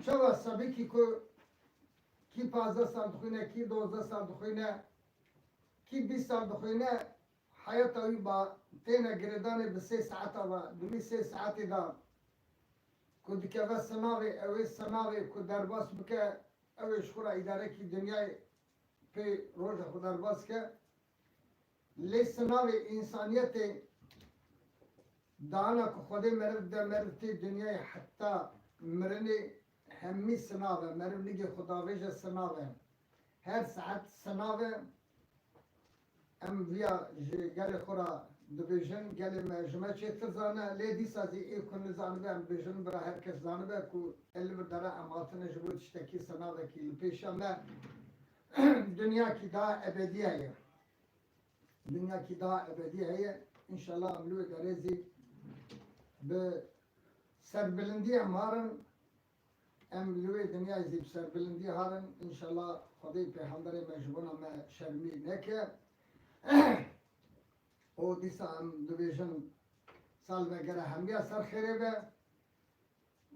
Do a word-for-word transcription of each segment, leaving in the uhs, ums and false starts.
Çawa sebikî ku kî pazdeh sal dixwîne, kî dozdeh sal dixwîne, kî bîst sal dixwîne, heyata wî ba têne girêdanê bi sê saeta ve, di wî sê saetê de ku dikeve sinavê, ew ê sinavê ku derbas bike, ew ê ji xwe re îdarekî dinyayê pê roja xwe derbas ke. Lê sinavê însaniyetê dana ku Xwedê meriv de meriv tê dinyayê heta mirinê hemî sinav e. Meriv nigê xwe davêje sinav e. Her saet sinav e. Em viya ji gelê xwe re dibêjin, gelê me ji me çêtir zane, lê dîsa zî ê ku nizanibe em bêjin, bira her kes zanibe ku li vir dera em hatine ji bo tiştekî sinavekî li pêşa me. Dinyakî daha ebedî heye. Dinyakî daha ebedî heye. Înşallah em li wê derê zî bi serbilindî em harin. Em li wê dinyayê zî bi serbilindî harin. Înşallah Xwedê pêxemberê me ji bona me şermî neke. Û dîsa em dibêjin salvegera hemiya ser xêrê be.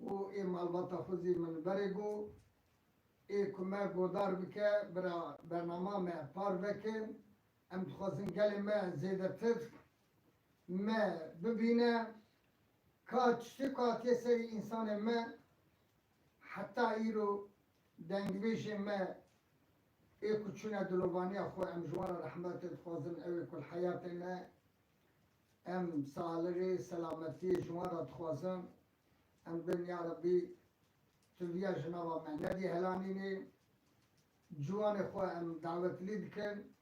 Û ê malbata xwe zî min berê got, ê ku me godar bike, bira bernama me parve kin. Em dixwazin gelê me zêdetir me bibîne. Ka tiştê ku hatiye serî însanê me, heta îro dengbêjê me ê ku çûne dilovaniya xwe, em ji wan re rehmetê dixwazin, ew ê ku li heyatê ne, em salixê, selametiyê ji wan re dixwazin. Em bin ya Rebî tu viya ji nava me nedî helanînê. Ciwanê xwe em dawetlî dikin.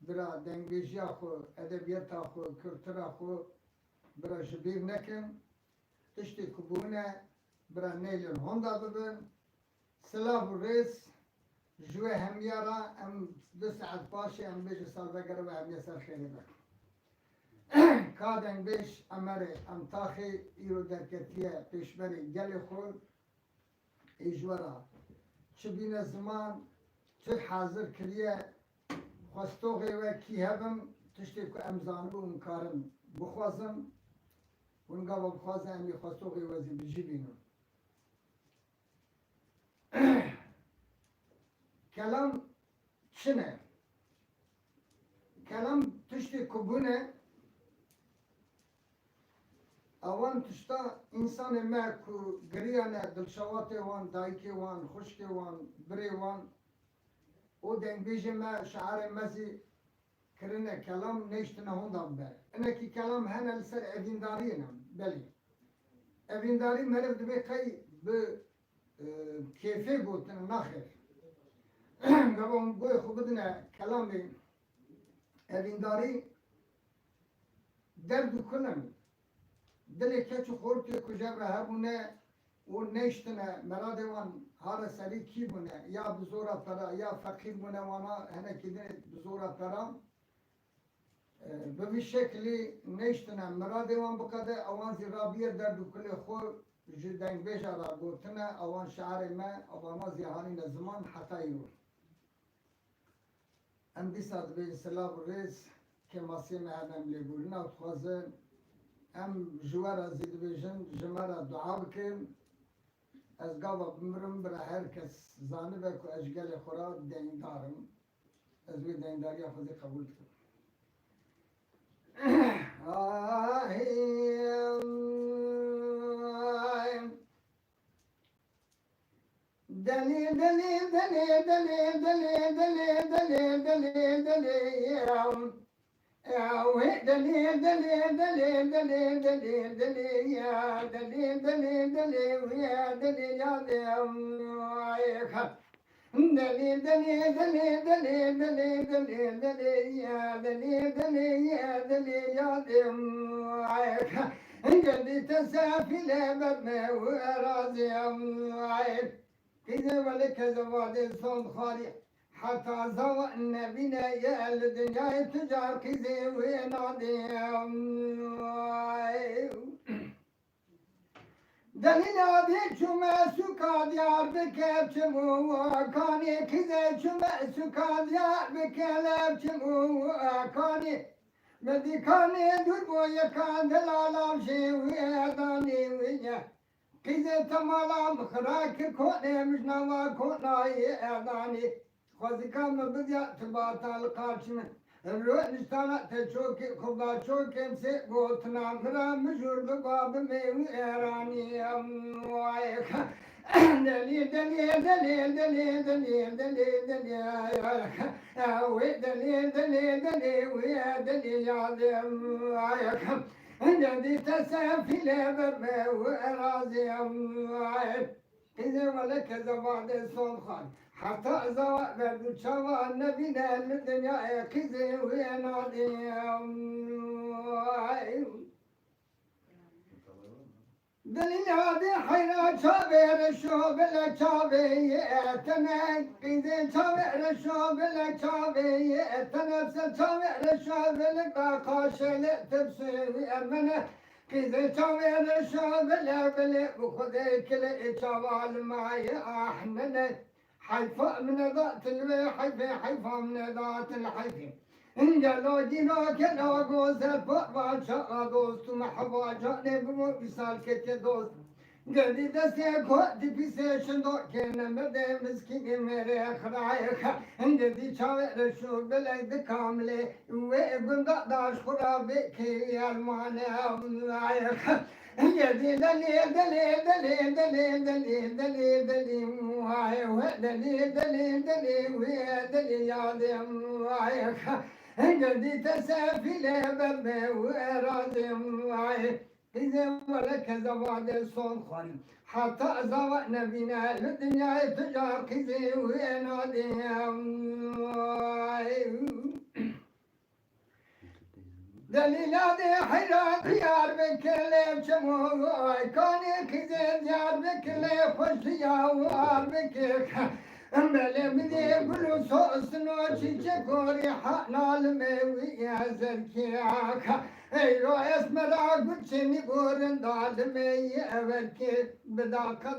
Bira dengbêjiya xwe, edebiyata xwe, kultura xwe bira ji bîr nekin. Tiştê ku bûne bira nêlin honda bibin. Silav û rêz ji we hemiya re, em du saet paşê em bêjin salvegera we hemiya ser xêrê be. Ka dengbêj Emerê Emtaxê îro derketiye pêşberê gelê xwe, ê ji we re çi bîne ziman, çi hazir kiriye, xwestoxê we kî hebin, tiştê ku em zanibin hûn karin bixwazin, hûn gava bixwazin em ê xwestoxê we zî bi cî bînin. Kelam çi ne? Kelam tiştê ku bûne, ewan tişta însanê me ku giriyane dilşewatê wan, dayikê wan, xwişkê wan, birê wan û dengbêjê me, şiarê me zî kirine kelam, neyştine honda bibe. Hinekî kelam hene li ser evîndariyê ne, belê. Evîndarî meriv divê qey bi, e, kêfê gotin, naxêr. Gava hûn guhê xwe bidine kelamê evîndarî, derd û kul in. Dilê keç û xortê ku jev re hebûne, û neyştine, meradê wan hare serî kî bûne, ya bi zora pera, ya feqîr bûne, wana hinekî dinê bi zora pera. E, bi vî şeklî neyştine miradê wan biqede, ewan zî rabiye derd û kulê xwe ji dengbêja re gotine, ewan şiarê me, ewana zî hanîne ziman heta îro. Em dîsa dibên silav û rêz kêmasiyê me hene, em lêborîna dixwazin. Em ji we re zî dibêjin, ji me re dua bikin. Ez gava bimirim, bira her kes zanibe ku ez ji gelê xwe re deyndar im. Ez wê deyndariya xwe zî qebûl dikim. Ahî. Delî, delî, delî, delî, ya. Ew, delî, delî, delî, delî, delî, delî, delî, ya. Delî, delî, delî, ya, delî, ya, delî, ya, delî. Delî, delî, delî, delî, delî, delî, ya, delî, delî, ya, delî, ya, delî. Geldi tesefile bedme ve raziyem. Qîzê welê kezevadê son xwarî. Heta zawa nebîne ye li dinyayê tu car qîzê wê nadê. Delîla dê çûme sûka Diyarbekir çi bû kanê, qîzê çûme sûka Diyarbekir çi bû kanê. Medîkanê dûr bû yeka delala jê wê danê wê ye. Qîzê te mala min xira kir konê, min ji nava konayê edanê. Xwezika min bidiya tu batal qaç min. Evro niştana te çokê, xweda çokên sê gotina min ra mijûr biba bimê wî êranî. Em, ay, delî, delî, delî, delî, delî, delî, delî, ay, ay, wê delî, delî, delî, wê delî ya dem, ay, ay, hinde dî te sefîlê bebe wê razî, ay. Qîzê wele kezebadê Solxan. Heta zawa berdu çawa nebîne li dinyayê qîzê wê nadî. Delîla dê heyra çavê reşo bile çavê yê tene. Qîzê çavê reşo bile çavê yê tene. Se çavê reşo bile qaşele tepsê wê emene. Qîzê çavê reşa bile bile bi Xwedê kile ê çava li mayê ahnene. Heyfa min nedat li wê heyfê, heyfa min nedat li heyfê. Hinge lagî nake nago ser pa va çaxa dost û meheba canê bimo wîsal keke dost. Gedî destê ku dî pîsê şindo kêne merdê miskînê mêrê xirayê xe. Gedî çavê reşo bile di kamilê. Wê gunda daş xura bê kê yermane. Ay, yedî delî, delî, delî, delî, delî, delî, delî, ay, we delî, delî, delî, wê delî yadê, ay, yedî te sefîlê bebe wê razê, ay. Qîzê wele kezebadê Solxan. Heta zawa nebîne li dinyayê tu car qîzê wê nadê. Delîla dê heyra diyar bike lê çemo vay. Kanê qîzê diyar bike lê xweşiya war bike. Belê bidê gul û sosno çîçek gorî ha nalimê wî ye zerkê. Eyro esmera gul çênî gorin dalimê ye evelkê. Bida qet